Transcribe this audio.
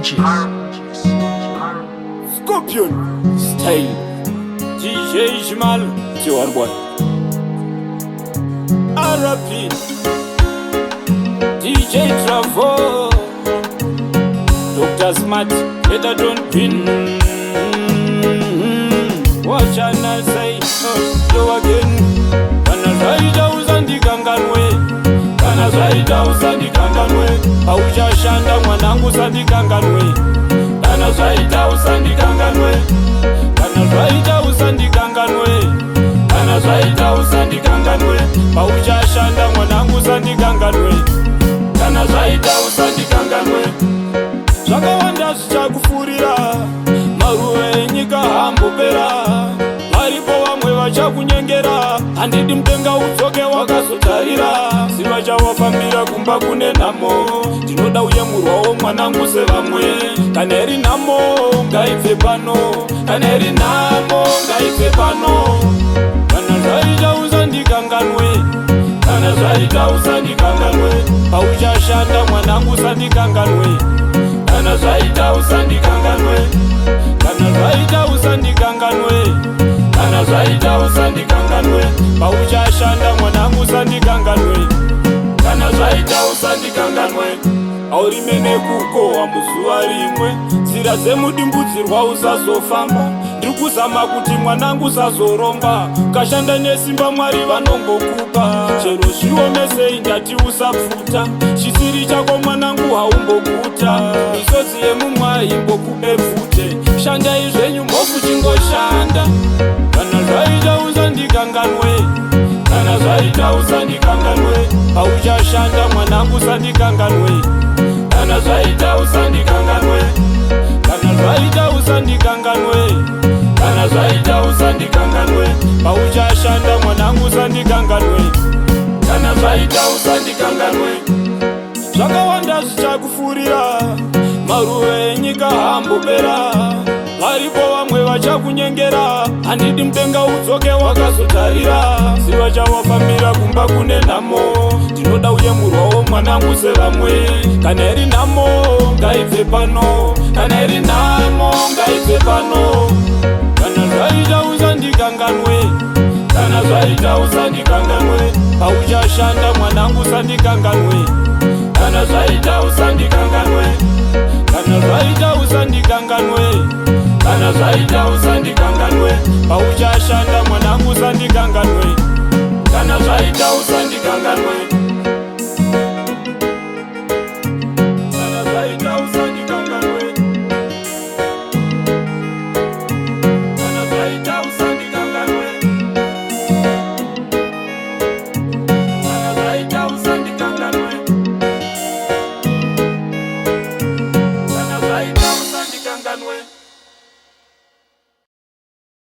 Inches. Scorpion style. DJ Jamal T1 boy. RP DJ Travo Dr. Smart Better don't pin. What shall I say? Go again. Kana zvaita usandikanganwe, kana zvaita usandikanganwe, pauchashanda mwanangu usandikanganwe, kana zvaita usandikanganwe, kana zvaita usandikanganwe, kana zvaita usandikanganwe, pauchashanda mwanangu usandikanganwe, kana zvaita usandikanganwe. Zvakawanda zvichakufurira, maruva enyika hambopera, varipo vamwe vachakunyengera. Handidi mutenga udzoke wakazotarira, ziva chawafambira kumba kune nhamo. Ndinoda uyemurwawo mwanangu sevamwe. Kana iri nhamo ngaibve pano, kana iri nhamo ngaibve pano. Kana zvaita usandikanganwe, kana zvaita usandikanganwe, pauchashanda mwanangu usandikanganwe, kana zvaita usandikanganwe, kana zvaita usandikanganwe, kana zvaita usandikanganwe, pauchashanda mwanangu usandikanganwe, kana zvaita usandikanganwe. Aurime nekukohwa muzuva rimwe, nzira dzemudimbudzirwa usazofamba. Ndiri kuzama kuti mwanangu usazoromba, ukashanda nesimba Mwari vanongokupa. Chero zviomesei ndati usapfuta, chisiri chako mwanangu haumboguta. Misodzi yemumwe haimbokupe pfute, shandai zvenyu mhofu chingoshanda. Kana zvaita usandikanganwe, kana zvaita usandikanganwe, pauchashanda mwanangu usandikanganwe, kana zvaita usandikanganwe, kana zvaita usandikanganwe, kana zvaita usandikanganwe, pauchashanda mwanangu usandikanganwe, kana zvaita usandikanganwe. Zvakawanda zvichakufurira, maruva enyika hambopera, varipo vamwe vachakunyengera. Handidi mutenga udzoke wakazotarira, ziva chawafambira kumba kune nhamo. Ndinoda uyemurwawo mwanangu sevamwe. Kana iri nhamo ngaibve pano, kana iri nhamo ngaibve pano. Kana zvaita usandikanganwe, kana zvaita usandikanganwe, pauchashanda mwanangu usandikanganwe, kana zvaita usandikanganwe, kana zvaita usandikanganwe, kana zvaita usandikanganwe.